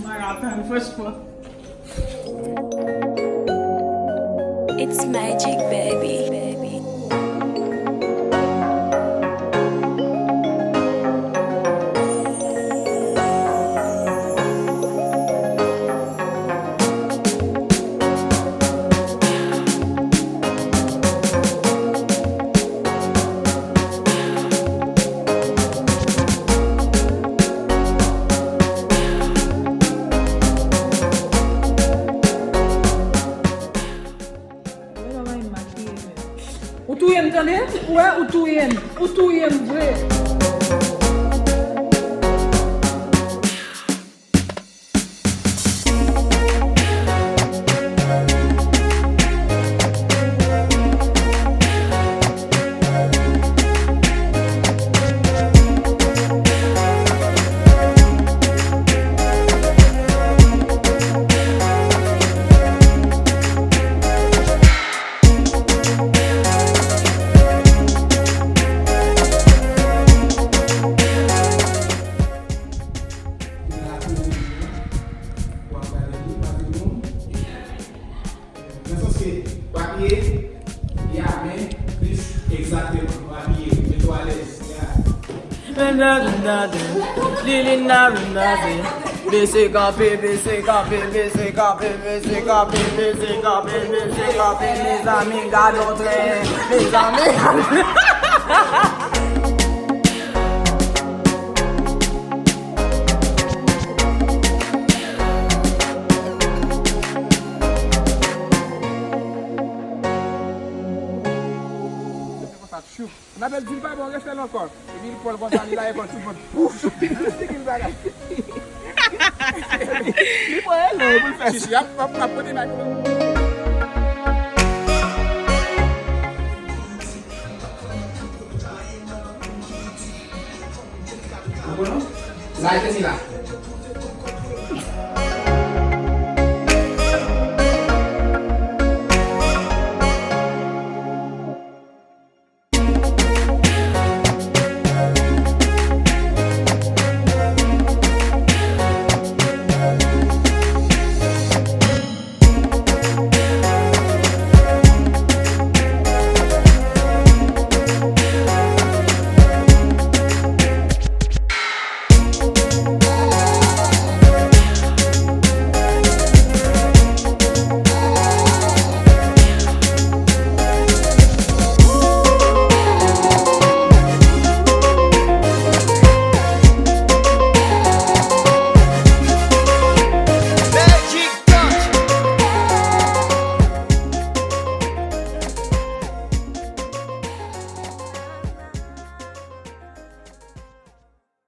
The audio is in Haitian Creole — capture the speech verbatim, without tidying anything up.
Mwen pa ka tann, franchman. It's magic, baby. Ou touye m tande, ou wè, ou touye m, ou touye m vre. Nan sans ke w apiye, ya, men plis egzakteman, w apiye, mete w alèz, ya. Lilina, bese kanpe, bese kanpe, bese kanpe, bese kanpe, bese kanpe, bese kanpe, mezanmi, gad on tren, mezanmi. Konsa, tchou. N apèl di l pa bon, refè l ankò. Epi l pran l konsa, li lage kò l sou vant. Pouf! Li ki l bagay. Li pran l lò pou l fè. Chichi, ap, ap, ap pote bag. Ou konnen? Sa e teni la.